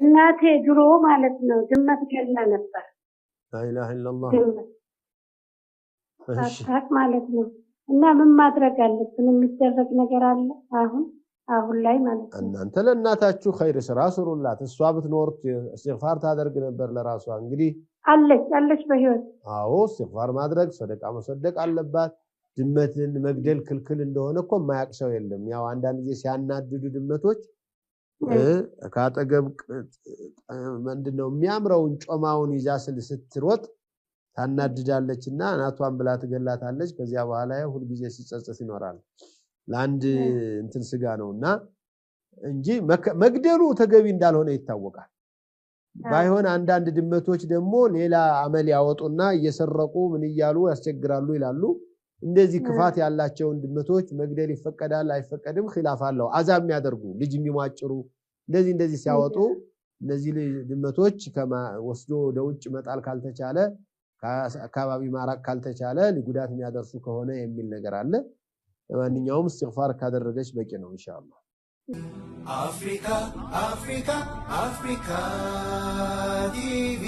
እናቴ ድሮ ማለት ነው ድመት ገላ ነበር። لا إله إلا الله። ድመት እሺ ሳታቅ ማለት ነው። እና ምን ማድረግ አለብን? የሚደረግ ነገር አለ አሁን አሁን ላይ ማለት ነው። እናንተ ለእናታችሁ ኸይር ስራ ስሩላት። እሷ ብትኖር እስትግፋር ታደርግ ነበር ለራሷ። እንግዲህ አለች አለች በህይወት። አዎ፣ እስትግፋር ማድረግ፣ ሰደቃ መሰደቅ አለባት። ድመትን መግደል ክልክል እንደሆነ እኮ የማያውቅ ሰው የለም። ያው አንዳንድ ጊዜ ሲያናድዱ ድመቶች ከአጠገብ ምንድነው የሚያምረውን ጮማውን ይዛ ስትሮጥ ታናድዳለች እና እናቷን ብላ ትገላታለች። ከዚያ በኋላ ሁል ጊዜ ሲጸጸት ይኖራል። ለአንድ እንትን ስጋ ነውና እንጂ መግደሉ ተገቢ እንዳልሆነ ይታወቃል። ባይሆን አንዳንድ ድመቶች ደግሞ ሌላ አመል ያወጡና እየሰረቁ ምን እያሉ ያስቸግራሉ ይላሉ። እንደዚህ ክፋት ያላቸውን ድመቶች መግደል ይፈቀዳል አይፈቀድም ኺላፍ አለው። አዛ የሚያደርጉ፣ ልጅ የሚሟጭሩ፣ እንደዚህ እንደዚህ ሲያወጡ እነዚህ ድመቶች ወስዶ ወደ ውጭ መጣል ካልተቻለ፣ አካባቢ ማራቅ ካልተቻለ ጉዳት የሚያደርሱ ከሆነ የሚል ነገር አለ። ለማንኛውም እስትግፋር ካደረገች በቂ ነው ኢንሻአላህ። Africa, Africa, Africa TV.